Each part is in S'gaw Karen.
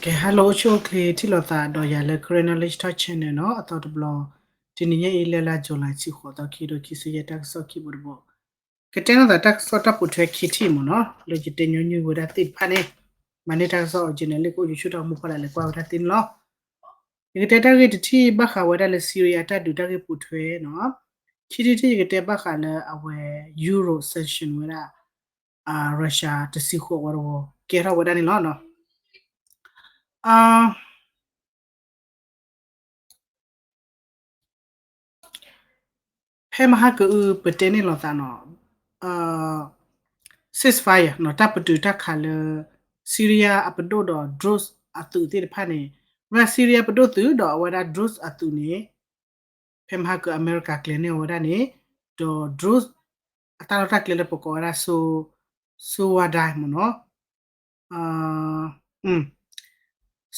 ကဲ hello အိၣ်ဆူၣ်အိၣ်ချ့ ထံၣ်လိာ်သးဒီးယၤလၢ Karen Knowledge Talk Channel နီၤ, အသီတဘျီ, တနံၤညါအံၤ လၢလါ July ဆံဃိးသီ ခံကထိခံဆံယဲၢ် တၢ်ကစီၣ်ခံဘိတဘိ, ကတဲလိာ်သးတၢ်ကစီၣ်တၢ်ပိာ်ထွဲခံထံၣ်မ့ၢ်နီၤ, လၢယတဲညီနုၢ်ဝဲဒၣ်သ့ၣ်တဖၣ်န့ၣ်, မၤန့ၢ်တၢ်ကစီၣ် original လၢကအိၣ် YouTube တၢ်ဂီၤမူဖီလာ် လဲၤကွၢ်ဝဲဒၣ်သ့န့ၣ်လီၤ. ယကတဲတၢ်ဂ့ၢ်တထံၣ်ဘၣ်ဃးဝဲဒၣ်လၢ Syria တၢ်ဒုးတၢ်ဂ့ၢ်ပိာ်ထွဲနီၤ, ခံထံၣ်တထံၣ်ယကတဲဘၣ်ဃးလၢအဝဲ Europe sanction ဝဲဒၣ် Russia တဆံဃိးဝီတဝီ ကဲထီၣ်ဝဲဒၣ်န့ၣ်လီၤ. ဖဲမဟါကအု ပတဲန့ၢ်လိာ်သးနီၤ, ceasefire နီၤ, တၢ်ပတုာ်တၢ်ခးလၢ Syria အပဒိၣ်ဒီး Druze အသုးသ့ၣ်တဖၣ်န့ၣ်, ဝဲဒၣ် Syria ပဒိၣ်သုးဒီးအဝဲဒၣ် Druze အသုးန့ၣ် ဖဲမဟါကအ အမဲရကၤကျဲၤန့ၢ်အီၤဝဲဒၣ်န့ၣ်, ဒီး Druze အတၢ်လီၢ်တၢ်ကျဲလၢပကိးဝဲဒၣ် Soledar မ့ၢ်နီၤ,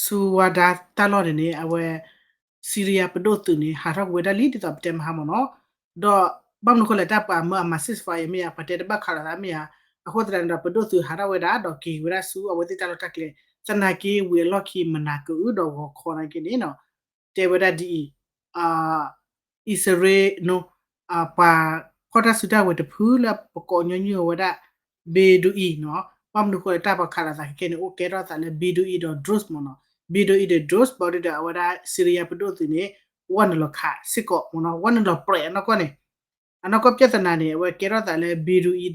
Soledar တၢ်လီၢ်န့ၣ်န့ၣ် အဝဲ Syria ပဒိၣ်သုးန့ၣ် ဟးထီၣ်ကွံာ်ဝဲဒၣ်လံ ဒ်သိးပတဲမဟါမ့ၢ်နီၤ, ဒီးဘၣ်မနုၤဃိလဲၣ် တၢ်ပှၤမၢအမၤ ceasefire မ့ၢ်ဧါ, ပှၤတဲတဘၣ်ခးလိာ်သးမ့ၢ်ဧါ, အဃိသတးန့ၣ်ဒီး ပဒိၣ်သုးဟးထီၣ်ဝဲဒၣ် ဒီးက့ၤဝဲဒၣ်ဆူအဝဲသ့ၣ်တၢ်လီၢ်တၢ်ကျဲ, သနာ်က့ဝံၤအလီၢ်ခံမနၤကအုဒီးဂီၤခီနာ်က့န့ၣ်နီၤ, တဲဝဲဒၣ်ဒ်အံၤ, အံၣ်စရ့လး ပှၤဖီၣ်တၢ်စုတၢ်ဝဲၤတဖုလၢပကိးညီနုၢ်အီၤဝဲဒၣ် Bedouin နီၤ, ဘၣ်မနုၤဃိလၢတၢ်ပှၤခးလိာ်သးခဲခဲန့ၣ် အိၣ်ကဲထီၣ်သးလၢ Bedouin ဒီး Druze မ့ၢ်နီၤ, Bedouin ဒီး Druze ဘၣ်ဒီးအဝဲဒၣ် Syria ပဒိၣ်သုးန့ၣ် ဝဲနုာ်လီၤခးစ့ၢ်ကီးမ့ၢ်နီၤ, ဝဲနုာ်လီၤပြဲးအနီၢ်ကီၢ်န့ၣ်, အနီၢ်ကီၢ်ပြဿနာန့ၣ် အဝဲကဲထီၣ်သးလၢ Bedouin ဒီး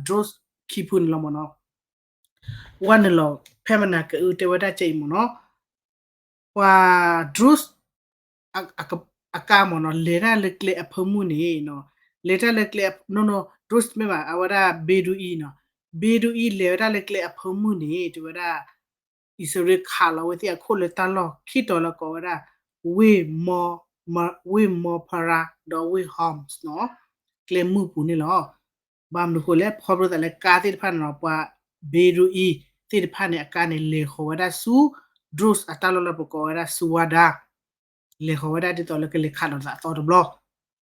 Druze ခံဖုန့ၣ်လီၤမ့ၢ်နီၤ, ဝဲနုာ်လီၤဖဲမနၤကအု တဲဝဲဒၣ်ကဲအံၤမ့ၢ်နီၤ, ပှၤ Druze အကါမ့ၢ်နီၤ လဲၤတၢ်လၢကျဲအဖၢမုၢ်န့ၣ်, လဲၤတၢ်လၢကျဲ, no no, Druze မ့ၢ်ဘၣ် အဝဲဒၣ် Bedouin နီၤ, Bedouin လဲၤဝဲဒၣ်လၢကျဲအဖၢမုၢ်န့ၣ် တဲဝဲဒၣ် အံၣ်စရ့လးခးလီၤဝဲသ့ၣ်အခိၣ်လၢတၢ်လီၢ်ခံတီၤလၢကိးဝဲဒၣ် ဝ့ၢ် Marmara ဒီးဝ့ၢ် Homs နီၤ, ကျဲမုၢ်ပူၤန့ၣ်လီၤ. ဘၣ်မနုၤဃိလဲၣ် ခီဖျိသးလၢကါသ့ၣ်တဖၣ်န့ၣ်နီၤ ပှၤ Bedouin သ့ၣ်တဖၣ်န့ၣ် အကါန့ၣ် လဲၤဃီၤဝဲဒၣ်ဆူ Druze အတၢ်လီၢ်လၢပကိးဝဲဒၣ် Soledar, လဲၤဃီၤဝဲဒၣ်ဒ်သိးလၢကလဲၤခးလိာ်သးအသီတဘျီ,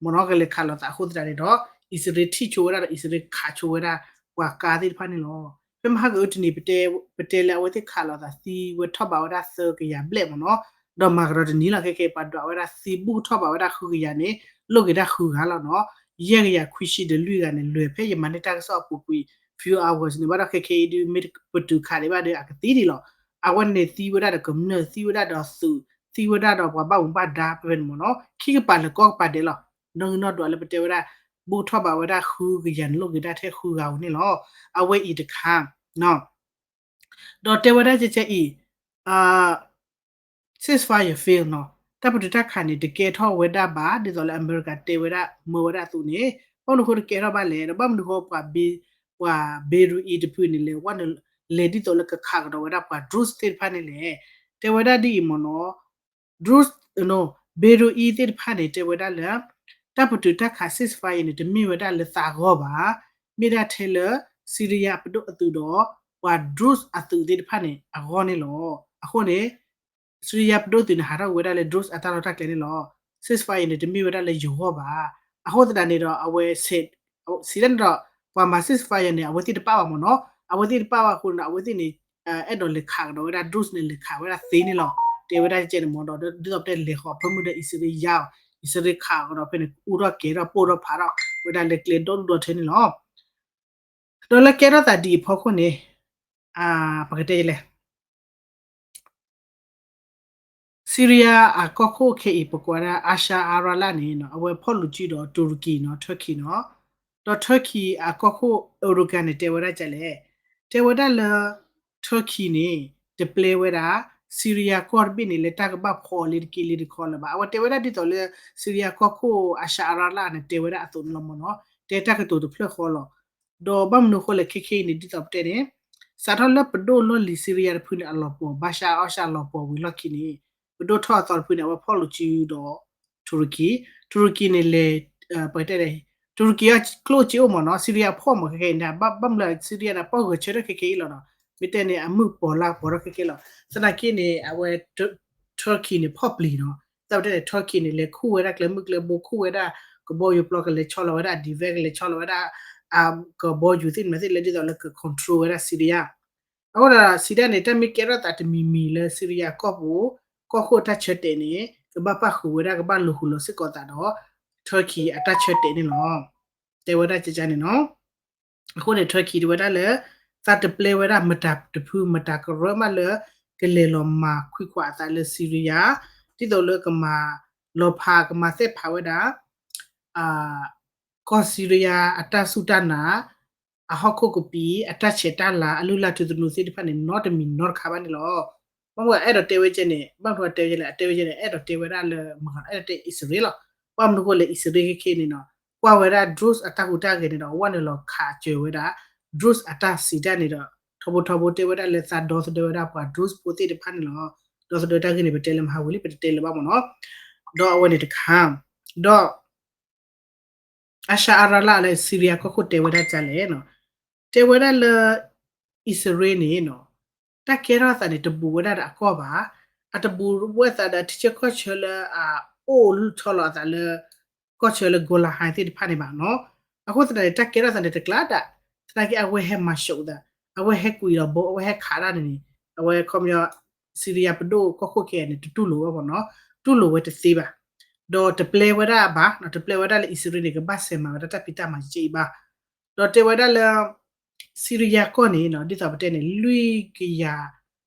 မ့ၢ်နီၤ ကလဲၤခးလိာ်သးအဃိသတးန့ၣ်ဒီး အံၣ်စရ့လးထံၣ်ဆိဝဲဒၣ်ဒီး အံၣ်စရ့လးခးဆိဝဲဒၣ် ပှၤကါသ့ၣ်တဖၣ်န့ၣ်လီၤ. ဖဲမဟါကအုတနံၤ ပတဲလၢအဝဲသ့ၣ်ခးလိာ်သးသံဝဲထီၣ်ဘးဝဲဒၣ်သၢကယၤဘျဲၣ်မ့ၢ်နီၤ, ဒီးမၤကဒီးတနံၤလီၤ ခဲကဲ ပှၤဒွးဝဲဒၣ်သံဘူၣ်ထီၣ်ဘးဝဲဒၣ်ဃုကယၤန့ၣ် လိၣ်က့ၤဒၣ်ဃုဂၤလီၤနီၤ, ယဲၢ်ကယၤခွံဆံဒီးလွံၢ်ဂၤန့ၣ် လဲၤဖဲယမၤန့ၢ်တၢ်ကစီၣ်အပူၤကွံာ် few hours န့ၣ် ဘၣ်ဒီးခဲကဲအံၤဒုး မ့ၢ်ပတုာ်ခးဒံးဘၣ်ဒီး အကသံဒံးလီၤ. အဝဲန့ၣ်သံဝဲဒၣ်ဒီးကမျၢၢ် သံဝဲဒၣ်ဒီးသုး သံဝဲဒၣ်ဒီးပှၤဘၣ်မူဘၣ်ဒါဖဲဖဲန့ၣ်မ့ၢ်နီၤ, ခံကပၤလၢာ်ကီၢ်ကပၤဒဲးလီၤ. နီၣ်ဂံၢ်နီၣ်ဒွးလၢပတဲဝဲဒၣ် ဘူၣ်ထီၣ်ဘးဝဲဒၣ်ဃုကယၤန့ၣ် လိၣ်က့ၤဒၣ်ထဲဃုဂၤဧိၤန့ၣ်လီၤ. အဝဲအံၤတခါ ဒီးတဲဝဲဒၣ်ကဲကဲအံၤ ceasefire fail နီၤ, တၢ်ပတုာ်တၢ်ခးန့ၣ် တကဲထီၣ်ဝဲဒၣ်ဘၣ် ဒ်သိးလၢအမဲရကၤတဲဝဲဒၣ် မၢဝဲဒၣ်အသိးန့ၣ်, ဘၣ်မနုၤဃိတကဲထီၣ်ဘၣ်လဲၣ်, ဒီးဘၣ်မနုၤဃိပှၤ ပှၤ Bedouin တဖုန့ၣ်လဲၤဝဲ လဲၤဒ်သိးလၢကခးကဒီးဝဲဒၣ်ပှၤ Druze သ့ၣ်တဖၣ်န့ၣ်လဲၣ်, တဲဝဲဒၣ်ဒ်အံၤမ့ၢ်နီၤ, Druze, Bedouin သ့ၣ်တဖၣ်န့ၣ် တဲဝဲဒၣ်လၢ တၢ်ပတုာ်တၢ်ခး ceasefire န့ၣ် တမ့ၢ်ဝဲဒၣ်လၢသးဂီၢ်ဘၣ်, မ့ၢ်ဒၣ်ထဲလၢ Syria ပဒိၣ်အသုးဒီး ပှၤ Druze အသုးသ့ၣ်တဖၣ်န့ၣ် အဂီၢ်န့ၣ်လီၤ. အဃိန့ၣ် Syria ပဒိၣ်သုးန့ၣ် ဟးထီၣ်ကွံာ်ဝဲဒၣ်လၢ Druze အတၢ်လီၢ်တၢ်ကျဲန့ၣ်လီၤ. ceasefire န့ၣ် တမ့ၢ်ဝဲဒၣ်လၢယဂီၢ်ဘၣ်. အဃိသတးန့ၣ်ဒီး အဝဲ စံးတၢ်န့ၣ်ဒီး ပှၤမၤ ceasefire န့ၣ် အဝဲသ့ၣ်တပာ်ဘၣ်မ့ၢ်နီၤ. အဝဲသ့ၣ်တပာ်ဘၣ်အဃိန့ၣ်ဒီး အဝဲသ့ၣ်န့ၣ် အဲၣ်ဒိးလဲၤခးကဒီးဝဲဒၣ် Druze န့ၣ် လဲၤခးဝဲဒၣ်သ့န့ၣ်လီၤ. တဲဝဲဒၣ်ကဲန့ၣ်မ့ၢ်ဒီး ဒ်သိးပတဲလဲၤဃီၤဖၢမုၢ်ဒီး အံၣ်စရ့လးယါအီၤ, အံၣ်စရ့လးခးကဒီးဖဲန့ၣ် အိၣ်ထီၣ်ကဲထီၣ်ပိၢ်ထီၣ်ဖးထီၣ်ဝဲဒၣ်လၢကျဲဒီဒူၣ်ဒီထၢန့ၣ်လီၤ. ဒီးလၢကဲထီၣ်သးဒ်အံၤအဖီခိၣ်န့ၣ် ပကတဲလဲၣ် Syria အကီၢ်ခိၣ်ခဲအံၤ ပကိးဝဲဒၣ် Bashar al-Assad န့ၣ် အဝဲဖီၣ်လိာ်စုဒီး တူရကီနီၤ Turkey နီၤ, ဒီး Turkey အကီၢ်ခိၣ် Erdogan န့ၣ် တဲဝဲဒၣ်ကလဲၣ်, တဲဝဲဒၣ်လၢ Turkey န့ၣ် တပျဲဝဲဒၣ် Syria ကီၢ်တဘ့ၣ်န့ၣ် လၢတၢ်ကဘၣ်ဖီအီၤလၢတက့ၢ်လၢတခီလၢၤဘၣ်. အဝဲတဲဝဲဒၣ်ဒ်သိးလၢ Syria ကီၢ်ခိၣ် Bashar al-Assad န့ၣ် တဲဝဲဒၣ်အသိးန့ၣ်လီၤမ့ၢ်နီၤ, တဲတၢ်ကတိၤတဖျၢၣ်ဃီလီၤ. ဒီးဘၣ်မနုၤအဃိလဲၣ်ခဲခဲအံၤန့ၣ် ဒ်သိးပတဲန့ၣ် စးထီၣ်လၢပဒိၣ်လီၢ်လံၤ Syria တဖုန့ၣ် အလီၤပှီၤ Bashar al-Assad လီၤပှီၤဝံၤလီၢ်ခံန့ၣ် ပဒိၣ်ထီၣ်အသီတဖုန့ၣ် အဝဲဖီၣ်လိာ်စုဒီး တူရကီ, တူရကီန့ၣ်လဲၤ ပတဲလဲၣ် တူရကီအကျိၣ်စ့အိၣ်မ့ၢ်နီၤ Syria ဖီၣ်မ့ၢ်ခဲခဲအံၤန့ၣ် ဘၣ်မနုၤလဲၣ် Syria န့ၣ် ပီၣ်ဂၢၢ်ဆၢထၢၣ်ခဲခဲအံၤလီၤနီၤ, မ့ၢ်တဲန့ၣ် အမုၢ်ပီၤလၢ်ပီၤထီၣ်ခဲခဲလီၤ. သနာ်က့န့ၣ် အဝဲ Turkey န့ၣ် ဖီၣ်ပျံၤနီၤ, သနာ်က့န့ၣ် Turkey န့ၣ် လဲၤခူၣ်ဝဲဒၣ်ကျဲမုၢ်ကျဲဘိ ခူၣ်ဝဲဒၣ် ကဘီယူၤပျီ ကလဲၤဆီလီၤဝဲဒၣ် defense ကလဲၤဆီလီၤဝဲဒၣ် ကဘီယူၤသ့ၣ်မနုၤသ့ၣ်လၢဒ်သိးလၢက control ဝဲဒၣ် Syria အဃိဒီး စံးဒၣ်န့ၣ် တၢ်မ့ၢ်ကဲထီၣ်သးတမံၤမံၤလၢ Syria ကီၢ်ပူၤ ကီၢ်ခိၣ်တၢ်ဆၢတဲာ်န့ၣ် ကဘၣ်ပၣ်ဃုာ်ဝဲဒၣ် ကဘၣ်လူၤဃုာ်လီၤစ့ၢ်ကီးသးဒီး Turkey အတၢ်ဆၢတဲာ်န့ၣ်လီၤ. တဲဝဲဒၣ်ကကန့ၣ်နီၤ. အဃိန့ၣ် Turkey တဲဝဲဒၣ်လၢ သးတပျဲဝဲဒၣ်မတၤတဖုမတၤကရၢမးလၢ ကလဲၤလီၤမၤခွံခွးအသးလၢ Syria ဒ်သိးလၢကမၤလီၤဖး ကမၤသ့ၣ်ဖးဝဲဒၣ် ကီၢ် Syria အတၢ်စူၢ်တၢ်နာ် အဟီၣ်ခိၣ်ကပံာ် အတၢ်ဆဲးတၢ်လၤ အလုၢ်လၢ်ထူသနူသ့ၣ်တဖၣ်န့ၣ် နီတမံၤနီတခါဘၣ်န့ၣ်လီၤ. ဘၣ်မနုၤအဲၣ်ဒိးတဲဝဲကဲန့ၣ် ဘၣ်မနုၤတဲဝဲကဲလဲၣ် အတဲဝဲကဲန့ၣ် အဲၣ်ဒိးတဲဝဲဒၣ်လၢ မ့ၢ်အဲၣ်ဒိးတဲအံၣ်စရ့လးလီၤ. ဘၣ်မနုၤအဃိလဲၣ် အံၣ်စရ့လးခဲခဲန့ၣ်နီၤ ကွၢ်ဝဲဒၣ် drone အတၢ်ဟူးတၢ်ဂဲၤန့ၣ်ဒီး ဝဲနုာ်လီၤခးစၢၤဝဲဒၣ် drone အတၢ်စံးတၢ်န့ၣ်ဒီး ထီဘိထီဘိတဲဝဲဒၣ်လၢသးဒီသဒၢဝဲဒၣ်ပှၤ drone ဖိသ့ၣ်တဖၣ်န့ၣ်လီၤ. ဒီသဒၢတၢ်ဂ့ၢ်န့ၣ် ပတဲလၢမဟါဝံၤလံ ပတတဲလၢၤဘၣ်မ့ၢ်နီၤ. ဒီးအဝဲန့ၣ်တခါ ဒီး အၤၡါအရလးလၢ Syria ကီၢ်ခိၣ်တဲဝဲဒၣ်ဒ်လဲၣ်နီၤ. တဲဝဲဒၣ်လၢ အံၣ်စရ့လးန့ၣ်နီၤ တၢ်ကဲထီၣ်အသးန့ၣ် တဘူးဝဲဒၣ်ဒီးအကီၢ်ဘၣ်. အတဘူးဝဲသးဒီးထံဆၢကီၢ်ဆၢလၢအအိၣ်လုၢ်ထီၣ်လီၤအသးလၢ ကီၢ်ဆၢလၢ Golan Heights သ့ၣ်တဖၣ်န့ၣ်ဘၣ်နီၤ. အဃိသတးန့ၣ် တၢ်ကဲထီၣ်သးန့ၣ်တကျါဒၣ် သနာ်က့အဝဲဟဲမၤၡးသး အဝဲဟဲကွံာ်လီၤဘိ အဝဲဟဲခးတၢ်န့ၣ်န့ၣ် အဝဲခီပညီ Syria ပဒိၣ်ကီၢ်ခိၣ်ခဲအံၤန့ၣ် တတူၢ်လိာ်ဘၣ်မ့ၢ်နီၤ. တူၢ်လိာ်ဝဲတသ့ဘၣ်. ဒီးတပျဲဝဲဒၣ်ဘၣ်နီၤ တပျဲဝဲဒၣ်လၢအံၣ်စရ့လးန့ၣ် ကဘၣ်ဆဲးမၤဝဲဒၣ်တၢ်ဖံးတၢ်မၤကဲအံၤဘၣ်. ဒီးတဲဝဲဒၣ်လၢ Syria ကီၢ်န့ၣ်နီၤ ဒ်သိးပတဲန့ၣ် လွံၢ်ကယၤ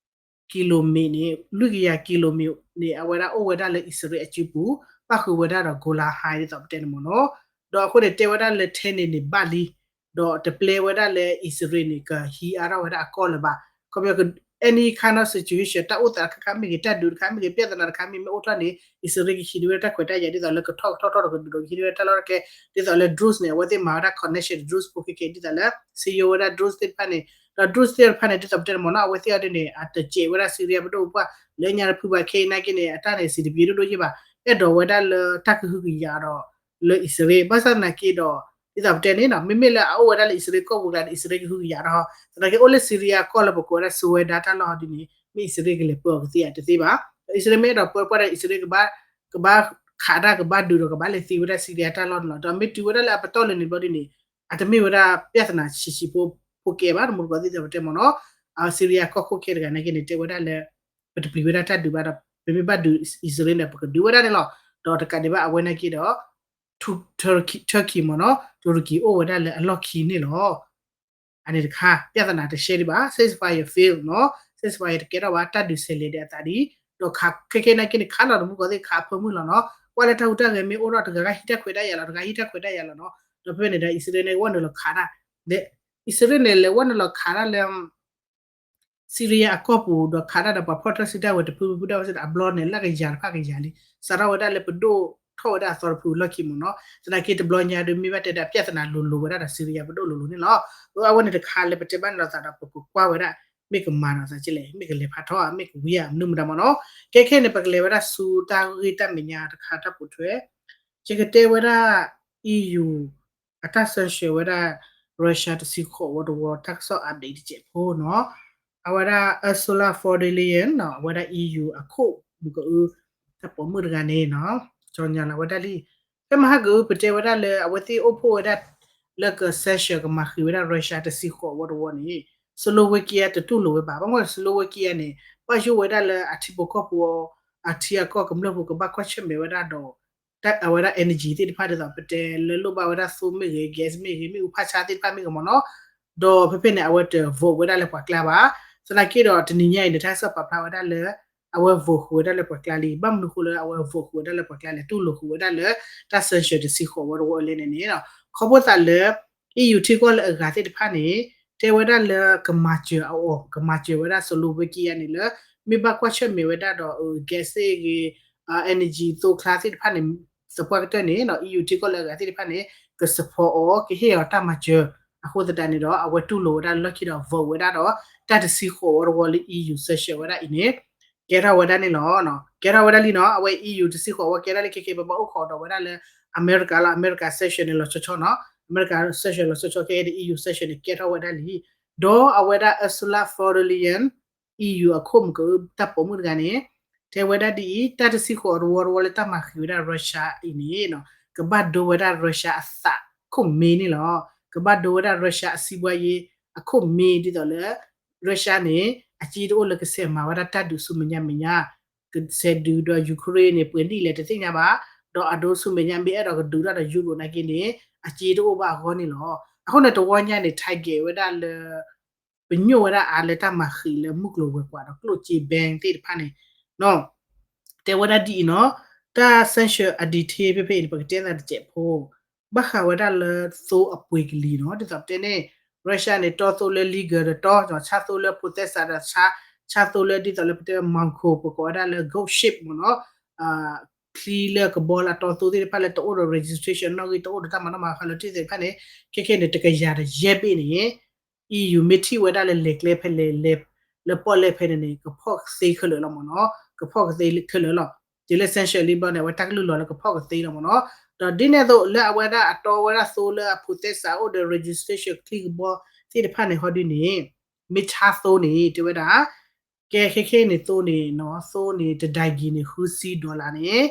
ကံလိမံၤန့ၣ် လွံၢ်ကယၤကံလိမံၤန့ၣ် အဝဲဒၣ်အိၣ်ဝဲဒၣ်လၢအံၣ်စရ့လးအစုပူၤ ပၣ်ဃုာ်ဝဲဒၣ်ဒီး Golan Heights ဒ်သိးပတဲန့ၣ်မ့ၢ်နီၤ. ဒီးအဃိန့ၣ်တဲဝဲဒၣ်လၢထဲန့ၣ်န့ၣ်ဘၣ်လံ ဒီးတပျဲဝဲဒၣ်လၢအံၣ်စရ့လးန့ၣ် ကဟံးအါထီၣ်ဝဲဒၣ်အကီၢ်လၢၤဘၣ်. ခီပညီ any kind of situation တၢ်အိၣ်သးတခါခါမ့ၢ်ဂ့ၤ တၢ်ဒုးတခါမ့ၢ်ဂ့ၤ ပြဿနာတခါမ့ၢ် မ့ၢ်အိၣ်ထီၣ်န့ၣ် အံၣ်စရ့လးကဟံးန့ၢ်ဝဲဒၣ်တၢ်ခွဲးတၢ်ယာ် ဒ်သိးလၢကထီၣ်ကထီၣ်ထီၣ်ဒီးကဒုးဒီးကဟံးန့ၢ်ဝဲဒၣ်တၢ်လီၢ်တၢ်ကျဲ ဒ်သိးလၢ drone န့ၣ် အဝဲသ့ၣ်မၤဝဲဒၣ် connection drone ဖိခဲခဲ ဒ်သိးလၢ စံယိဝဲဒၣ် drone သ့ၣ်တဖၣ်န့ၣ် ဒီး drone သ့ၣ်တဖၣ်န့ၣ် ဒ်သိးပတဲန့ၣ်မ့ၢ်နီၤ အဝဲသ့ၣ်အီၤဒ်န့ၣ် အတစဲးဝဲဒၣ် Syria ပဒိၣ်ပပှၢ် လၢညါတဖုဘၣ် ခဲအံၤနာ်က့န့ၣ် အတၢ်န့ၣ် စံးတပျ့ၤဒိၣ်ဒိၣ်ယ့ၢ်ဘၣ် အဲၣ်ဒိးဝဲဒၣ်လၢတၢ်ကဟုကယာ်ဒီး လၢအံၣ်စရ့လး ဘၣ်ဆၣ်သနာ်က့ဒီး ဒ်သိးပတဲန့ၣ်နီၤ မ့မ့ၢ်လၢအအိၣ်ဝဲဒၣ်လၢအံၣ်စရ့လးကီၢ်ပူၤကျါန့ၣ် အံၣ်စရ့လးကဟုကယာ်ဒီး သနာ်က့အိၣ်လၢ Syria ကီၢ်လၢပကိးဝဲဒၣ် Suwayda တၢ်လီၢ်ဟီဒ်န့ၣ် မ့ၢ်အံၣ်စရ့လးကလဲၤပၢအီၤကသ့ဧါတသ့ဘၣ်. အံၣ်စရ့လးမ့ၢ်အဲၣ်ဒိးပၢပှၢ်ဒီး အံၣ်စရ့လးကဘၣ် ကဘၣ်ခးတၢ်ကဘၣ်ဒုးဒီးကဘၣ်လဲၤသ့ဝဲဒၣ် Syria တၢ်လီၢ်န့ၣ်လီၤ. ဒီးမ့ၢ်တုၤဝဲဒၣ်လၢအပတီၢ်လၢန့ၣ်ဘျီဒ်န့ၣ် အတမ့ၢ်ဝဲဒၣ် ပြဿနာဆံးဆံးဖိ ဖိကဲဘၣ် တမူတကိးသ့ၣ်တဖၣ်ပတဲမ့ၢ်နီၤ အ Syria ကီၢ်ခိၣ်ခဲတဂၤနာ်က့န့ၣ် တဲဝဲဒၣ်လၢ ပတပျံၤဝဲဒၣ်တၢ်ဒုးဘၣ်ဒီး ပမ့ၢ်ဘၣ်ဒုးအံၣ်စရ့လးန့ၣ် ပကဒုးဝဲဒၣ်န့ၣ်လီၤ. ဒီးတကးဒံးဘၣ်အဝဲနာ်က့ဒီး Turkey မ့ၢ်နီၤ တူရကံအိၣ်ဝဲဒၣ်လၢအလီၢ်ခံန့ၣ်လီၤ. အန့ၣ်တခါ ပြဿနာတရှဲဒံးဘၣ် ceasefire fail နီၤ ceasefire တကဲထီၣ်ဘၣ် တၢ်ဒုးဆဲးလဲၤဒံးအသးဒံး ဒီးခးခဲခဲနာ်က့န့ၣ် ခးလီၤတမူတကိးသ့ၣ် ခးအဖၢမုၢ်လီၤနီၤ ကွၢ်လၢတၢ်ဟူးတၢ်ဂဲၤမ့ၢ်အိၣ်ထီၣ် တဂၤဂၤဟံးတၢ်ခွဲးတၢ်ယာ်လီၤ တဂၤဟံးတၢ်ခွဲးတၢ်ယာ်လီၤနီၤ ဒီးဖဲန့ၣ်ဒီး အံၣ်စရ့လးန့ၣ် ဝဲနုာ်လီၤခးတၢ် အံၣ်စရ့လးန့ၣ် လဲၤဝဲနုာ်လီၤခးတၢ်လၢ Syria အကီၢ်ပူၤ ဒီးခးတၢ်ဒီးပှၤဖီၣ်တၢ်စုတၢ်ဝဲၤတဖုဖုဖုဒၣ်ဝဲစ့ၢ်ဒီး အဘျီန့ၣ် လၢကယၤတဖၣ်ကယၤလံ စးထီၣ်ဝဲဒၣ်လၢပဒိၣ်ထီၣ်ဝဲဒၣ်အသီတဖုလီၢ်ခံမ့ၢ်နီၤ သနာ်က့တဘျီညါဒီး မ့ၢ်ဘၣ်တဲဒၣ် ပြဿနာလိၤလိၤဝဲဒၣ်ဒီး Syria ပဒိၣ်လိၤလိၤန့ၣ်လီၤ. အဝဲန့ၣ်တခါလၢပတဲဘၣ်န့ၣ်လီၤသးဒီး ပကကွၢ်ဝဲဒၣ် မ့ၢ်ကမၤဒီးသးကလဲၣ် မ့ၢ်ကလဲၤဖးထီ မ့ၢ်ကဝံဧါ မနုၤမတၤမ့ၢ်နီၤ ခဲခဲန့ၣ် ပကလဲၤဝဲဒၣ်ဆူတၢ်ဂ့ၢ်တၢ်မဲာ်ညါတခါတၢ်ပိာ်ထွဲ ယကတဲဝဲဒၣ် EU အတၢ် sanction ဝဲဒၣ် Russia တဆံဃိးဝီတဝီ တၢ်ကစီၣ် update တစဲးဖိနီၤ အဝဲဒၣ် Ursula von der Leyen နီၤ အဝဲဒၣ် EU အခိၣ်မုၢ်ကအု တၢ်ပိာ်မုၣ်တဂၤန့ၣ်နီၤ ကၠီညါလီၤဝဲဒၣ်လံ ဖဲမဟါကအု ပတဲဝဲဒၣ်လၢ အဝဲသ့ၣ်အိၣ်ဖှိၣ်ဝဲဒၣ် လၢက sanction ကမၤဃံးဝဲဒၣ် Russia တဆံဃိးဝီတဝီန့ၣ် Slovakia တတူၢ်လိာ်ဝဲဘၣ် ဘၣ်မနုၤ Slovakia န့ၣ် ဘၣ်ယိၣ်ဝဲဒၣ်လၢအထံဖိကီၢ်ဖိ အထံအကီၢ်ကမျၢၢ်ဖိကဘၣ်ကွၢ်ဆၢၣ်မဲာ်ဝဲဒၣ်ဒီး အဝဲဒၣ် energy သ့ၣ်တဖၣ်ဒ်သိးပတဲလၢလိၣ်ဘၣ်ဝဲဒၣ်သိမ့ၢ်ဂ့ၤ gas မ့ၢ်ဂ့ၤ မ့ၣ်အူဖးဆါသ့ၣ်တဖၣ်မ့ၢ်ဂ့ၤမ့ၢ်နီၤ ဒီးဖဲဖဲန့ၣ် အဝဲတ vote ဝဲဒၣ်လၢပှၤကျါဘၣ် သနာ်က့ဒီးတနံၤညါအံၤန့ၣ် တၢ်ကစီၣ်ပာ်ဖျါဝဲဒၣ်လၢ အဝဲ vote ဃုာ်ဝဲဒၣ်လၢပှၤကျါလံ ဘၣ်မနုၤဃိလၢအဝဲ vote ဃုာ်ဝဲဒၣ်လၢပှၤကျါလဲၣ် တူၢ်လိာ်ဃုာ်ဝဲဒၣ်လၢ တၢ် sanction တဆံဃိးဝီတဝီအလဲၣ်န့ၣ်န့ၣ် ခီဖျိသးလၢ EU ထံကီၢ်လၢအဂၤသ့ၣ်တဖၣ်န့ၣ် တဲဝဲဒၣ်လၢကမၤစၢၤအီၤ ကမၤစၢၤဝဲဒၣ် Slovakia န့ၣ်လၢ မ့ၢ်ဘၣ်ကွၢ်ဆၢၣ်မဲာ်ဝဲဒၣ်ဒီး gas ဂ့ၤ energy သိချါသ့ၣ်တဖၣ်န့ၣ် သပှၢ်ကတၢၢ်န့ၣ် EU ထံကီၢ်လၢအဂၤသ့ၣ်တဖၣ်န့ၣ် က support အီၤ ကဟ့ၣ်အီၤတၢ်မၤစၢၤ အဃိသတးန့ၣ်ဒီး အဝဲတူၢ်လိာ်ဝဲဒၣ်လၢလီၢ်ခံဒီး vote ဝဲဒၣ်ဒီး တၢ်တဆံဃိးဝီတဝီလၢ EU sanction ဝဲဒၣ်အံၤန့ၣ် ကဲထီၣ်ဝဲဒၣ်န့ၣ်လီၤ. ကဲထီၣ်ဝဲဒၣ်လံနီၤ အဝဲ EU တဆံဃိးဝီကဲထီၣ်လံ ခဲခဲ ပဘၣ်အိၣ်ခိးဒီးဝဲဒၣ်လၢ အမဲရကၤလီၤ အမဲရကၤ sanction န့ၣ် လီၤဆီဆီနီၤ အမဲရကၤ sanction လီၤဆီဆီ ခဲခဲဒီး EU sanction န့ၣ် ကဲထီၣ်ဝဲဒၣ်လံ ဒီးအဝဲဒၣ် Ursula von der Leyen EU အခိၣ်မုၢ်ကအု တၢ်ပိာ်မုၣ်တဂၤန့ၣ် တဲဝဲဒၣ်ဒ်အံၤ တၢ်တဆံဃိးဝီတဝီလၢတၢ်မၤဃံးဝဲဒၣ် Russia အံၤန့ၣ် ကဘၣ်ဒိဝဲဒၣ် Russia အသးခိၣ်မ့ၢ်န့ၣ်လီၤ. ကဘၣ်ဒိဝဲဒၣ် Russia အစံးဘှါယ့အခိၣ်မ့ၢ်ဒ်သိးလၢ Russia န့ၣ် အစ့တအိၣ်လၢကဆဲးမၤဝဲဒၣ်တၢ်ဒုးဆူမဲာ်ညါမဲာ်ညါ, ကဆဲးဒုးဒီး Ukraine န့ၣ် ပှဲၤနံၣ်လဲၣ်တသ့ၣ်ညါဘၣ်, ဒီးအဒိဆူမဲာ်ညါ မ့ၢ်အဲၣ်ဒိးကဒုးတၢ်ဒီး Europe နာ်က့န့ၣ် အစ့တအိၣ်ဘၣ်အဂီၢ်န့ၣ်လီၤ. အဃိန့ၣ် တဝီညါန့ၣ် target ဝဲဒၣ်လၢ ပညိၣ်ဝဲဒၣ်အါလၢတၢ်မၤဃံးလၢမုၢ်ကျိၤဝဲၤကွာ်ဒီးကျိၣ်စ့ bank သ့ၣ်တဖၣ်န့ၣ် တဲဝဲဒၣ်ဒ်အံၤနီၤ, တၢ် sanction အ detail ဖဲဖဲအံၤန့ၣ် ပကတဲသးတစဲးဖိ, ဘၣ်ဃးဝဲဒၣ်လၢသိအပှ့ၤကလံၤနီၤ, ဒ်သိးပတဲန့ၣ် Russia န့ၣ် တီသိလၢ legal တတီ, ဆါသိလၢ processor ဒီးဆါ, ဆါသိလၢဒ်သိးလၢပတဲ Moscow ပကိးဝဲဒၣ်လၢ ghost ship မ့ၢ်နီၤ, ချံလၢကဘီလၢအတီသိသ့ၣ်တဖၣ်လၢတအိၣ်ဒီး registration နီၣ်ဂံၢ် တအိၣ်ဒီးတၢ်မၤနီၣ်မၤဃါလၢထံသ့ၣ်တဖၣ်န့ၣ်, ခဲခဲန့ၣ် တကယၤဒီးယဲၢ်ဘ့ၣ်န့ၣ် EU မ့ၢ်ထံၣ်ဝဲဒၣ်လၢလဲၤကျဲဖဲလဲၣ်လဲၤ လၢပီၣ်လဲၣ်ဖဲန့ၣ်န့ၣ် ကဖီၣ်ကသ့ခဲလၢာ်လီၤမ့ၢ်နီၤ, ကဖီၣ်ကသ့ခဲလၢာ်လီၤ. တုၤလၢ sanction လံဘျီန့ၣ် အဝဲတၢ်ကလုၢ်လီၤလၢကဖီၣ်ကသ့လီၤမ့ၢ်နီၤ. ဒီးဒ်န့ၣ်အသိးလၢအဝဲဒၣ်အတီဝဲဒၣ်သိလၢအ processor အိၣ်ဒီး registration ချံကဘီသ့ၣ်တဖၣ်န့ၣ် ဟီဒုန့ၣ် မ့ၢ်ဆါသိန့ၣ် တဲဝဲဒၣ် ကဲခဲခဲန့ၣ်သိန့ၣ်နီၤ, သိန့ၣ် တဒါကံၤန့ၣ် ဃုဆံ dollar န့ၣ်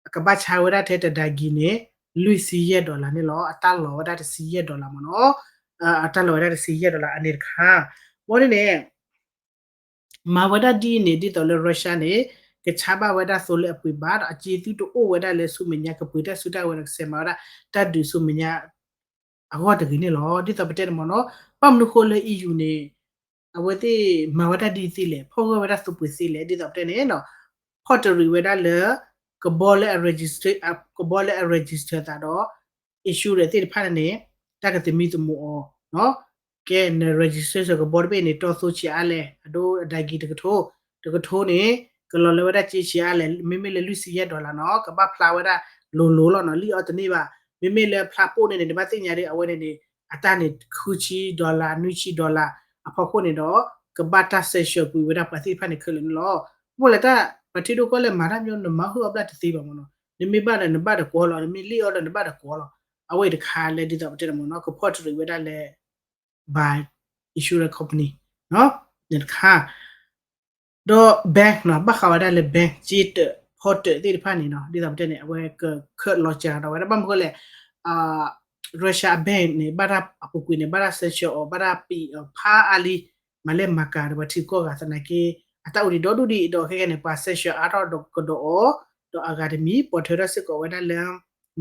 အကဘၣ်ဆါဝဲဒၣ်ထဲတဒါကံၤန့ၣ် လွံၢ်ဆံယဲၢ် dollar န့ၣ်လီၤ. အတၢ်လီၤဝဲဒၣ်တဆံယဲၢ် dollar မ့ၢ်နီၤ, အတၢ်လီၤဝဲဒၣ်တဆံယဲၢ် dollar အန့ၣ်တခါ, ဘီဒ်န့ၣ် မၤဝဲဒၣ်ဒ်အံၤန့ၣ် ဒ်သိးလၢ Russia န့ၣ် ကဆါဘၣ်ဝဲဒၣ်သိလၢအပှ့ၤဘၣ်ဒီး အစ့သုတအိၣ်ဝဲဒၣ်လၢဆူမဲာ်ညါ ကပှ့ၤတၢ်စုတၢ်ဝဲၤဒီးကဆဲးမၤဝဲဒၣ် တၢ်ဒုးဆူမဲာ်ညါ အဂီၢ်တဂ့ၤန့ၣ်လီၤ. ဒ်သိးပတဲန့ၣ်မ့ၢ်နီၤ, ဘၣ်မနုၤဃိလၢ EU န့ၣ် အဝဲသ့ၣ်မၤဝဲဒၣ်ဒ်သ့လဲၣ်, ဖီၣ်ဂၢၢ်ဝဲဒၣ်သိပှ့ၤသ့လဲၣ်, ဒ်သိးပတဲန့ၣ်နီၤ, ဖီၣ်တရံးဝဲဒၣ်လၢ ကဘီလၢအ register ကဘီလၢအ register သးဒီး insurance သ့ၣ်တဖၣ်န့ၣ်န့ၣ် တၢ်ကသမံသမိးအီၤ, ကဲန registration ကဘီတဘ့ၣ်န့ၣ် တီသိဆံးအါလဲၣ်, အဒိအဒါကံၤတကထိ, တကထိန့ၣ် ကလီၤလၢဝဲဒၣ်က့ဆံးအါလဲၣ်, မ့မ့ၢ်လၢလွံၢ်ဆံယဲၢ် dollar နီၤ, ကဘၣ်ဖျါဝဲဒၣ်လိၤလိၤလီၤနီၤ, လံၣ်အီၤတန့ၢ်ဘၣ်. မ့မ့ၢ်လၢဖျါပိၣ်န့ၣ်န့ၣ် နဘၣ်သ့ၣ်ညါဒီး အဝဲန့ၣ်န့ၣ် အတၢ်န့ၣ် ဃုဆံ dollar နွံဆံ dollar အဖီခိၣ်န့ၣ်ဒီး ကဘၣ်တၢ် sanction ကွံာ်ဝဲဒၣ်ပှၤသ့ၣ်တဖၣ်န့ၣ်ခဲလၢာ်န့ၣ်လီၤ. မ့ၢ်လၢတၢ် ပှၤထံဒိၣ်ကီၢ်လဲၢ်မၤတၢ်မ့ၢ် နမၤဟုၣ်အီၣ်ဘျၣ်တသ့ဘၣ်မ့ၢ်နီၤ, နမ့ၢ်ဘၣ်ဒီးနဘၣ်ဒီးကွီၤလီၤ, နမ့ၢ်လံၣ်အီၤဒီးနဘၣ်ဒီးကွီၤလီၤ. အဝဲအံၤတခါလၢဒ်သိးပတဲန့ၣ်မ့ၢ်နီၤ, ကဖီၣ်တရံးဝဲဒၣ်လၢ by insurance company န့ၣ်တခါ ဒီး bank နီၤ, ဘၣ်ဃးဝဲဒၣ်လၢ bank စ့တၢးဖီတၢးသ့ၣ်တဖၣ်န့ၣ်နီၤ, ဒ်သိးပတဲန့ၣ် အဝဲကခၢၣ်လီၤစှၤဒီးဝဲဒၣ် ဘၣ်မနုၤဃိလဲၣ်, Russia အ bank န့ၣ် ဘၣ်တၢ်အပူၤကွံာ်န့ၣ် ဘၣ်တၢ် sanction အီၤ ဘၣ်တၢ်ပံးအီၤဖးအါလံ, မၤလဲၢ်မၤကၤဒီးပှၤထံကီၢ်ဂၤသနာ်က့ အတၢ်အိၣ်ဒံးဒီဒူၣ်ဒံး ဒီးခဲကဲန့ၣ် ပှၤ sanction အါထီၣ်ဒီးကဒီးအီၤ, ဒီးအဂၤတမံၤ ပိာ်ထွဲထီၣ်စ့ၢ်ကီးဝဲဒၣ်လၢ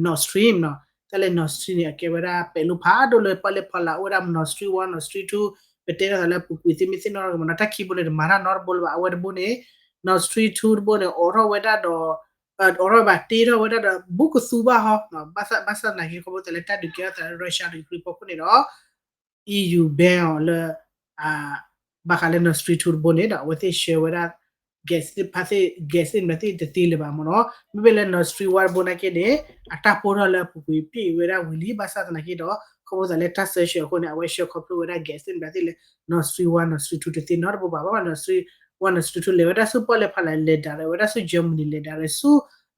Nord Stream နီၤ, တၢ်လၢ Nord Stream န့ၣ် အကဲဝဲဒၣ်ပဲာ်လိဖးဒိၣ်လၢပီၣ်လဲၣ်ဖီလာ် အိၣ်ဝဲဒၣ် Nord Stream one Nord Stream two ပတဲထီၣ်သးလၢပူၤကွံာ်သ့မ့ၢ်သ့ၣ်နီၣ်ထီၣ်ကမ့ၢ်နီၤ, တၢ်ခံဘိန့ၣ် တမၤတၢ်နီတဘိလၢၤဘၣ်, အဝဲတဘိန့ၣ် Nord Stream two တဘိန့ၣ် အိးထီၣ်ဝဲဒၣ်ဒီး အိးထီၣ်ဘၣ်တ့ထီၣ်ဝဲဒၣ်ဒီး ဘူးကသူဘၣ်ဟီ, ဘၣ်ဆၣ်သနာ်က့ ခီဖျိသးလၢတၢ်ဒုးကဲထီၣ်သးလၢ Russia ဒီး Ukraine ဖီခိၣ်န့ၣ်ဒီး EU ban အီၤလၢ ဘၣ်ဃးလၢ Nord Stream two တဘိန့ၣ်ဒီး အဝဲသ့ၣ်ဆှၢဝဲဒၣ် gas သ့ၣ်တဖၣ်သ့ၣ် gas သ့ၣ်မနုၤသ့ၣ်တသ့လၢၤဘၣ်မ့ၢ်နီၤ, မ့မ့ၢ်လၢ Nord Stream one တဘိနာ်က့န့ၣ် အတၢ်ပိၢ်ထီၣ်လၢအပူၤကွံာ်ပံာ်ဝဲဒၣ်ဝံၤလံ, ဘၣ်ဆၣ်သနာ်က့ဒီး ခီဖျိသးလၢတၢ် sanction အဃိန့ၣ် အဝဲဆှၢခီဖျိဝဲဒၣ် gas သ့ၣ်မနုၤသ့ၣ်လၢ Nord Stream one Nord Stream two တသ့နီတဘိဘၣ်, ဘၣ်ဘၣ် Nord Stream one Nord Stream two လဲၤဝဲဒၣ်ဆူပီၣ်လဲၣ်ဖီလာ် လဲၤ direct ဝဲဒၣ်ဆူ Germany လဲၤ direct ဆူ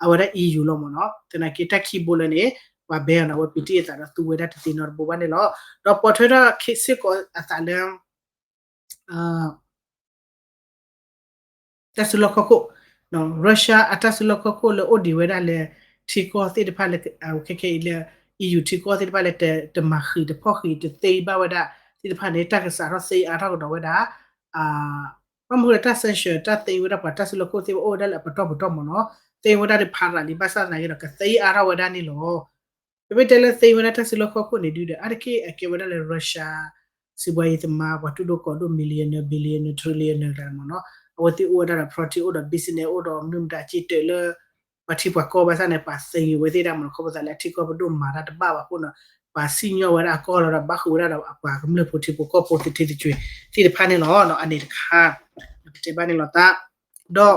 အဝဲဒၣ် EU လီၤမ့ၢ်နီၤ, သနာ်က့တၢ်ခံဘိလၢန့ၣ် ပှၤ ban အီၤန့ၣ် အဝဲပံးတံၢ်အသးဒီးသူဝဲဒၣ်တသ့နီတဘိဘၣ်န့ၣ်လီၤ. ဒီးပိာ်ထွဲထီၣ်စ့ၢ်ကီးအသးလၢ တၢ်စုလီၢ်ခီၣ်ခိၣ်, Russia အတၢ်စုလီၢ်ခီၣ်ခိၣ်လၢအိၣ်ဒံးဝဲဒၣ်လၢ ထံကီၢ်သ့ၣ်တဖၣ်လၢ ခဲခဲအံၤလၢ EU ထံကီၢ်သ့ၣ်တဖၣ်လၢ တမၤဃံးတဖီၣ်ဃံးတသ့ဘၣ်ဝဲဒၣ်သ့ၣ်တဖၣ်န့ၣ် တၢ်ကစးထီၣ်သ့အါထီၣ်ကဒီးဝဲဒၣ် ဘၣ်မနုၤလၢတၢ် sanction တၢ်သ့ဝဲဒၣ်ပှၤတၢ်စုလီၢ်ခီၣ်ခိၣ်သ့ၣ် အိၣ်ဝဲဒၣ်လၢအပတီၢ်ပတီၢ်မ့ၢ်နီၤ, သ့ဝဲဒၣ်ဒီးဖးရၤလံ ဘၣ်ဆၣ်သနာ်က့ဒီး ကသ့အါထီၣ်ဝဲဒၣ်န့ၣ်လီၤ. ပမ့ၢ်တဲလၢသ့ဝဲဒၣ်တၢ်စုလီၢ်ခီၣ်ခိၣ်န့ၣ်ဒုဒီး အါတက့ၢ်အကဲဝဲဒၣ်လၢ Russia စံးဘှါယံၤသမါ ပှၤတူၢ်ဒိၣ်ကီၢ်ဒိၣ် millionaire billionaire trillionaire တဂၤမ့ၢ်နီၤ, အဝဲသ့ၣ်အိၣ်ဝဲဒၣ်ဒီး property အိၣ်ဒီး business အိၣ်ဒီးမနုၤမတၤစ့တၢးလၢ ပှၤထံပှၤကီၢ်ဘၣ်ဆၣ်န့ၣ် ပှၤသ့ဝဲသ့ၣ်ဒၣ်မ့ၢ်နီၤ, ခီဖျိသးလၢအထံကီၢ်ပဒိၣ်မၤတၢ်တဘၣ်ဘၣ်အဃိန့ၣ် ပှၤစံၣ်ညီၣ်ဝဲဒၣ်အကီၢ်လီၤဒီး ဘၣ်ဃုာ်ဝဲဒၣ်ဒီးပှၤကမျၢၢ်ဖိထံဖိကီၢ်ဖိသ့ၣ်တဖၣ်န့ၣ်လီၤ. အန့ၣ်တခါ ပတဲဘၣ်န့ၣ်လီၤသး ဒီး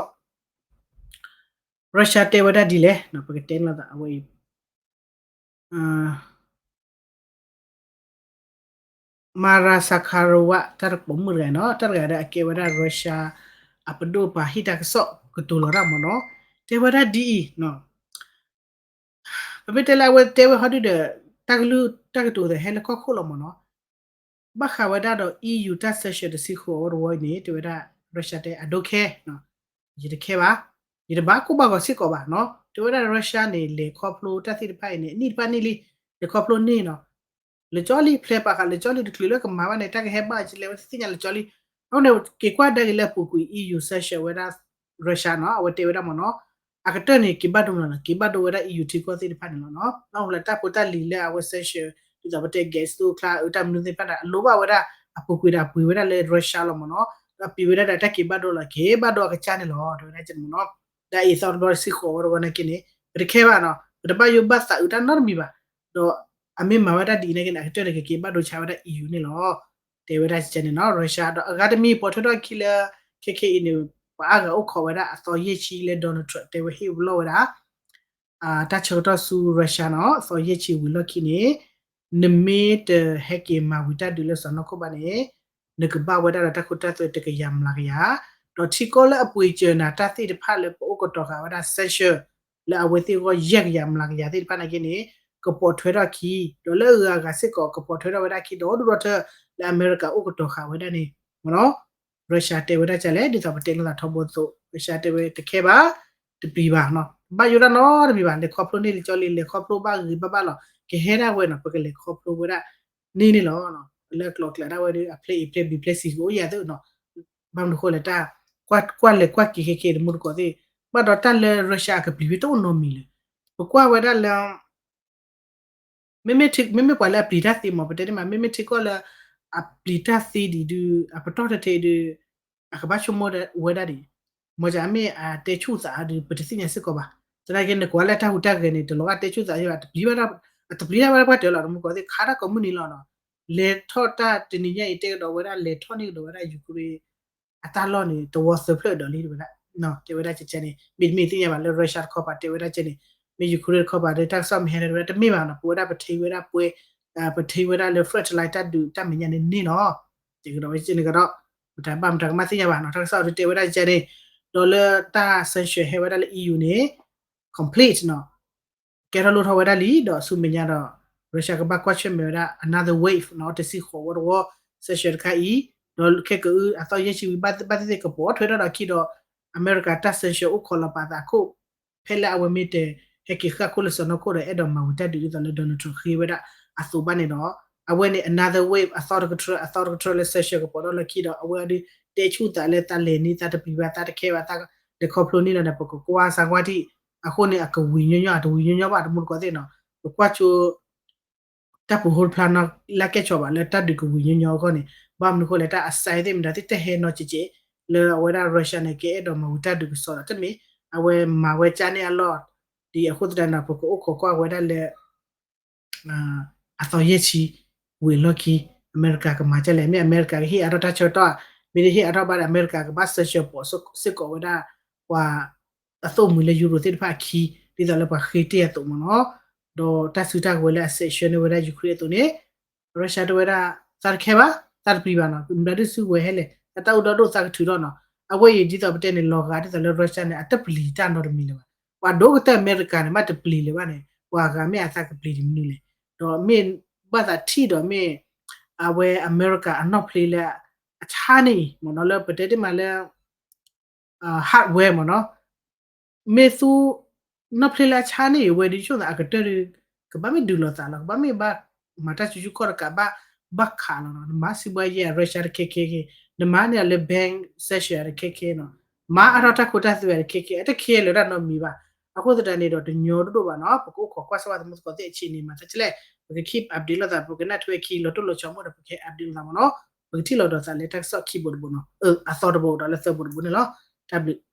Russia တဲဝဲဒၣ်ဒ်လဲၣ် ပကတဲန့ၣ်လီၤသး အဝဲအံၤ Maria Zakharova တၢ်တပိာ်မုၣ်တဂၤနီၤ, တၢ်တဂၤဒီးအကဲဝဲဒၣ် Russia အပဒိၣ်ပှၤဟ့ၣ်တၢ်ကစီၣ်ကတိၤလီၤတၢ်မ့ၢ်နီၤ, တဲဝဲဒၣ်ဒ်အံၤ, ပမ့ၢ်တဲလၢအဝဲတဲဝဲဟီဒုဒီး တၢ်ကလုၢ်တၢ်ကတိၤသးဟဲလၢကီၢ်ခိၣ်လီၤမ့ၢ်နီၤ, ဘၣ်ဃးဝဲဒၣ်ဒီး EU တၢ် sanction တဆံဃုာ်အီၤတဝီအံၤန့ၣ် တဲဝဲဒၣ် Russia တဲ I don't care, ယတ care ဘၣ်, ယတဘၣ်ကိၢ်ဘၣ်ဂီၤစ့ၢ်ကီးဘၣ်နီၤ, တဲဝဲဒၣ် Russia န့ၣ် လဲၤခီဖျိတၢ်သ့ၣ်တဖၣ်အံၤန့ၣ် နံၣ်တဖၣ်န့ၣ်လံ, လဲၤခီဖျိန့ၣ်နီၤ, လဲၤကၠီလံ ဖျဲးပာ်ဃာ်လဲၤကၠီလံ တချုးလၢကမၤဘၣ်န့ၣ် တၢ်ကဟဲဘၣ်ကလဲၤဝဲသ့ၣ်ညါလဲၤကၠီလံ အဃိန့ၣ် က့ၤကွၢ်ဒၣ်က့ၤလၢအပူၤကွံာ် E U sanction ဝဲဒၣ် Russia နီၤ အဝဲတဲဝဲဒၣ်မ့ၢ်နီၤ အကတၢၢ်န့ၣ် က့ၤဘၣ်ဒိမနုၤလဲၣ် က့ၤဘၣ်ဒိဝဲဒၣ် E U ထံကီၢ်သ့ၣ်တဖၣ်န့ၣ်လီၤနီၤ. ဘၣ်မနုၤလဲၣ် တၢ်ဖိတၢ်လံၤလၢအဝဲ sanction ဒ်သိးပတဲ gas သိကျါ အတၢ်မနုၤသ့ၣ်တဖၣ်န့ၣ် အလိၣ်ဘၣ်ဝဲဒၣ် အပူၤကွံာ်ဒီးအပှ့ၤဝဲဒၣ်လၢ Russia လီၤမ့ၢ်နီၤ. ဒီးပှ့ၤဝဲဒၣ်ဒီးတၢ်က့ၤဘၣ်ဒိလီၤ က့ၤဘၣ်ဒိအကစၢ်န့ၣ်လီၤ တဲဝဲဒၣ်ကန့ၣ်မ့ၢ်နီၤ. ဒီးအံၤသီတဘျီတစံးဃီးဝဲတဝီနာ်က့န့ၣ် ပတခဲဘၣ်နီၤ ပတဘၣ်ယိၣ်ဘၣ်သးအုးတၢ်နီတမံၤဘၣ်. ဒီးအမ့ၢ်မၤဝဲဒၣ်ဒ်အံၤနာ်က့န့ၣ် အကတၢၢ်န့ၣ် ကက့ၤဘၣ်ဒိဆါဝဲဒၣ် E U န့ၣ်လီၤ. တဲဝဲဒၣ်ကန့ၣ်နီၤ Russia ဒီးအဂၤတမံၤပိာ်ထွဲထီၣ်ခံလၢ ခဲခဲအံၤန့ၣ် ပှၤအါဂၤအိၣ်ခိးဝဲဒၣ်အသီယဲၢ်ဆံလၢ Donald Trump တဲဝဲဟ့ၣ်ပလီၢ်ဝဲဒၣ် တၢ်ဆၢကတီၢ်ဆူ Russia နီၤ အသီယဲၢ်ဆံဝံၤလီၢ်ခံန့ၣ် နမ့ၢ်တဟဲက့ၤမၤဝံၤတၢ်ဒုးလၢစီၤနီၢ်ခိၣ်ဘၣ်န့ၣ် နကဘၣ်ဝဲဒၣ်ဒီးတၢ်ခိတၢ်သွဲတကယၤမျးကယၤ, ဒီးထံကီၢ်လၢအပှ့ၤစၢၤနၤတၢ်သ့ၣ်တဖၣ်လၢပအိၣ်ကတီၤဃာ်ဝဲဒၣ် sanction လၢအဝဲသ့ၣ်အဂီၢ်ယဲၢ်ကယၤမျးကယၤသ့ၣ်တဖၣ်နာ်က့န့ၣ် ကပိာ်ထွဲထီၣ်ခံ, ဒီးလၢအဂၤအဂၤစ့ၢ်ကီး ကပိာ်ထွဲထီၣ်ဝဲဒၣ်ခံဒီဒူၣ်ဒီထၢ လၢအမဲရကၤအိၣ်ကတီၤဃာ်ဝဲဒၣ်န့ၣ် မ့ၢ်နီၤ Russia တဲဝဲဒၣ်ကလဲၣ် ဒ်သိးပတဲလိာ်သးထီဘိအသိး Russia တဲဝဲတခဲဘၣ်, တပျံၤဘၣ်နီၤ, ဘၣ်ယိၣ်တၢ်နီတမံၤဘၣ်, လဲၤခီဖျိန့ၢ်လံကၠီလံ လဲၤခီဖျိဘၣ်ဂ့ၤဘၣ်ဘၣ်လီၤ, ကဟဲဒၣ်ဝဲနီၤ ပကလဲၤခီဖျိဝဲဒၣ်န့ၣ်န့ၣ်လီၤ. လၢကျိးကျဲဒၣ်ဝဲဒီး အဖျဲၣ်အံၤဖျဲၣ်ဘံဖျဲၣ်စံၤကအိၣ်ယၤသ့နီၤ, ဘၣ်မနုၤဃိလဲၣ်တၢ် ကွၢ်လဲၤကွၢ်က့ၤခဲခဲတမူတကိးသ့ၣ်, ဘၣ်ဒီးတၢ်လၢ Russia အကပျံၤဝဲတအိၣ်နီတမံၤလၢၤ, ပကွၢ်ဝဲဒၣ်လၢ မ့မ့ၢ်ပှၤလၢအပျံၤတၢ်သ့မး ပတဲန့ၣ်မး မ့မ့ၢ်ထံကီၢ်လၢ အပျံၤတၢ်သ့ဒံးဒုး အပတီၢ်တထဲဒုး အကဘၣ်ဆိကမိၣ်ဝဲဒၣ်ဒံး, မ်အမ့ၢ်အတဲဆူၣ်သးဒုး ပတသ့ၣ်ညါစ့ၢ်ကီးဘၣ်, သနာ်က့န့ၣ် ကွၢ်လၢတၢ်ဟူးတၢ်ဂဲၤန့ၣ် တလီၤဂာ်တဲဆူၣ်သးဘၣ်, အတပျံၤတၢ်ဘၣ်ပှၤတဲလီၤ တမူတကိးသ့ၣ် ခးတၢ်ကိးမုၢ်နံၤလီၤနီၤ, လဲၤထီၣ်တၢ်တနံၤညါအံၤ တဲကဒီးဝဲဒၣ် လဲၤထီၣ်န့ၢ်ကဒီးဝဲဒၣ် Ukraine အတၢ်လီၢ်န့ၣ် တဝီသၢဖျၢၣ်ဒီးလံ တဲဝဲဒၣ်, တဲဝဲဒၣ်ကဲန့ၣ် မ့တမ့ၢ်သ့ၣ်ညါဘၣ်လၢ Russia တခီပၤတဲဝဲဒၣ်ကဲန့ၣ်, မ့ၢ် Ukraine တခီပၤဒီး တၢ်ကစီၣ်မ့ၢ်ဟဲလၢတဝဲဒၣ် တမ့ၢ်ဘၣ်နီၤ, ပဝဲဒၣ်ပထံၣ်ဝဲဒၣ်ပှဲၤ ပထံၣ်ဝဲဒၣ်လၢ front line တၢ်ဒုးတၢ်မဲာ်ညါန့ၣ်န့ၣ်လီၤ, တဲကဒီးဝဲကဲန့ၣ်ကဒီး, မတၤဘၣ်မတၤကမၣ်သ့ၣ်ညါဘၣ်နီၤ, တၢ်ကစီၣ်ဒုးတဲဝဲဒၣ်ကဲန့ၣ်, ဒီးလၢတၢ် sanction ဟဲဝဲဒၣ်လၢ E U န့ၣ် complete နီၤ ကဲထီၣ်လိၣ်ထီၣ်ဝဲဒၣ်လံ, ဒီးဆူမဲာ်ညါဒီး Russia ကဘၣ်ကွၢ်ဆၢၣ်မဲာ်ဝဲဒၣ် another wave နီၤ တဆံဃိးဝီတဝီ sanction တခါအံၤ, ဒီးခဲကအု အသီယဲၢ်ဆံဝံၤဘၣ်သ့ၣ်သ့ၣ်ကပိာ်ထွဲထီၣ်ဒီးခံဒီး အမဲရကၤတၢ် sanction အိၣ်ခိးလီၤပာ်သးခိၣ်, ဖဲလၢအဝဲမ့ၢ်တဟဲက့ၤဃၣ်ခိၣ်လၢစီၤနီၢ်ခိၣ်ဒီးအဲၣ်ဒိးမၤဝံၤတၢ်ဒုးဒ်သိးလၢ Donald Trump ဃ့ဝဲဒၣ်အသိးဘၣ်န့ၣ်ဒီး အဝဲန့ၣ် another wave အသီတကထြၢ အသီတကထြၢလၢ sanction ကပိာ်ထီၣ်လီၢ်ခံဒီး အဝဲအီၤဒုး တဲဆူၣ်သးလၢသးလဲၤန့ၢ်သးတပျံၤဘၣ် သးတခဲဘၣ် သးလဲၤခီဖျိန့ၢ်လီၤန့ၣ် ပကကွၢ်စၢ်ကွၢ်ထံၣ်, အဃိန့ၣ် အကဝံၤညီညီ အတဝံၤညီညီဘၣ် တမူတကိးသ့ၣ်နီၤ, ပကွၢ်ဆိ တၢ်ပူၤဟိတဖျါနီၤ လၢကဲဆီးဘၣ်လၢတၢ်ဒုးကဝံၤညီညီအဂီၢ်န့ၣ်, ဘၣ်မနုၤဃိလဲၣ် တၢ်အစဲသ့ၣ်မတၤသ့ၣ်တဟဲနီၤကဲးကဲး, လၢအဝဲဒၣ် Russia န့ၣ် ကအဲၣ်ဒိးမၤဝံၤတၢ်ဒုးကစီဒီး တမ့ၢ်, အဝဲမၤဝဲကၢ်န့ၢ်အလီၢ်, ဒ်အဃိသတးန့ၣ် ပကအိၣ်ခိးကွၢ်ဝဲဒၣ်လၢ အသီယဲၢ်ဆံ ဝံၤအလီၢ်ခံ အမဲရကၤကမၤကဲလဲၣ်, မ့ၢ်အမဲရကၤကဟ့ၣ်အါထီၣ်တၢ်ဆၢကတီၢ်, မ့ၢ်တဟ့ၣ်အါထီၣ်ဘၣ်ဒီး အမဲရကၤကဘၣ် sanction ပိာ်စ့ၢ်ကီးဝဲဒၣ် ပှၤအသိၣ်မှံၤလၢယူရိသ့ၣ်တဖၣ်အခံ, ဒ်သိးလၢပှၤဃ့တ့ၢ်အသိးမ့ၢ်နီၤ, ဒီးတၢ်စုတၢ်ကဝဲၤလၢအ sanction န့ၢ်ဝဲဒၣ် Ukraine အသိးန့ၣ် Russia တဲဝဲဒၣ် သးတခဲဘၣ်, သးတပျံၤဘၣ်နီၤ, မတၤဒုးစုကဝဲၤဟဲလဲၣ်, တၢ်အူဒီဒိၣ်သးကထုးထီၣ်နီၤ, အဝဲအံၤဒ်သိးပတဲန့ၣ် လီၤဂာ်ဒ်သိးလၢ Russia န့ၣ် အတပျံၤတၢ်နီတမံၤလၢၤဘၣ်, ပှၤဒိၣ်ကတၢၢ်အမဲရကၤန့ၣ် မ့ၢ်တပျံၤလၢၤဘၣ်န့ၣ် ပှၤဂၤမ့ၢ်အသးကပျံၤတမနုၤလဲၣ်, ဒီးမ့ၢ်ဘၣ်သးထံၣ်ဒီးမ့ၢ် အဝဲအမဲရကၤအနီၣ်ဖျ့လၢ အဆါန့ၣ်အံၤ မ့ၢ်နီၤ လၢပတဲတ့ၢ်မးလၢ hardware မ့ၢ်နီၤ, မ့ၢ်သူ နီၣ်ဖျ့လၢအဆါန့ၣ်အံၤ အဝဲဒုးဆိၣ်သးအကတၢၢ်ဒီး ကဘၣ်မ့ၢ်ဒုးလိာ်သးလီၤ, ကဘၣ်မ့ၢ်ဘၣ်မၤတၢ်စုဆူၣ်ခီၣ်တကးဘၣ် ဘၣ်ခးလီၤနီၤ, နမၤစံးဘှါယဲၢ် Russia တခဲခဲခဲ, နမၤန့ၢ်အီၤလၢ bank sanction တခဲခဲနီၤ, မၤအါထီၣ်တၢ်ခိတၢ်သွဲတခဲခဲ အတခဲလၢၤတၢ်နီတမံၤဘၣ်, အဃိသတးန့ၣ်ဒီးတညီဒိၣ်ဒိၣ်ဘၣ်နီၤ, ပကအိၣ်ခိးကွၢ်စၢ်ဝဲသမူသကိးသ့ၣ်အဆံးန့ၣ် မၤသးကလဲၣ်, ပက keep update လိာ်သး ပကနၢ်ထွဲခံလီၤတိၢ်လီၤဆီမိၣ်ဒီး ပကဟဲ update လိာ်သးမ့ၢ်နီၤ, ပကထံၣ်လီၤဒီးသးလၢတၢ်ကစီၣ်ခံဘိတဘိနီၤ, အသီတဘိဒီးလၢသၢဘိတဘိန့ၣ်လီၤ, တၢ်ဘျုး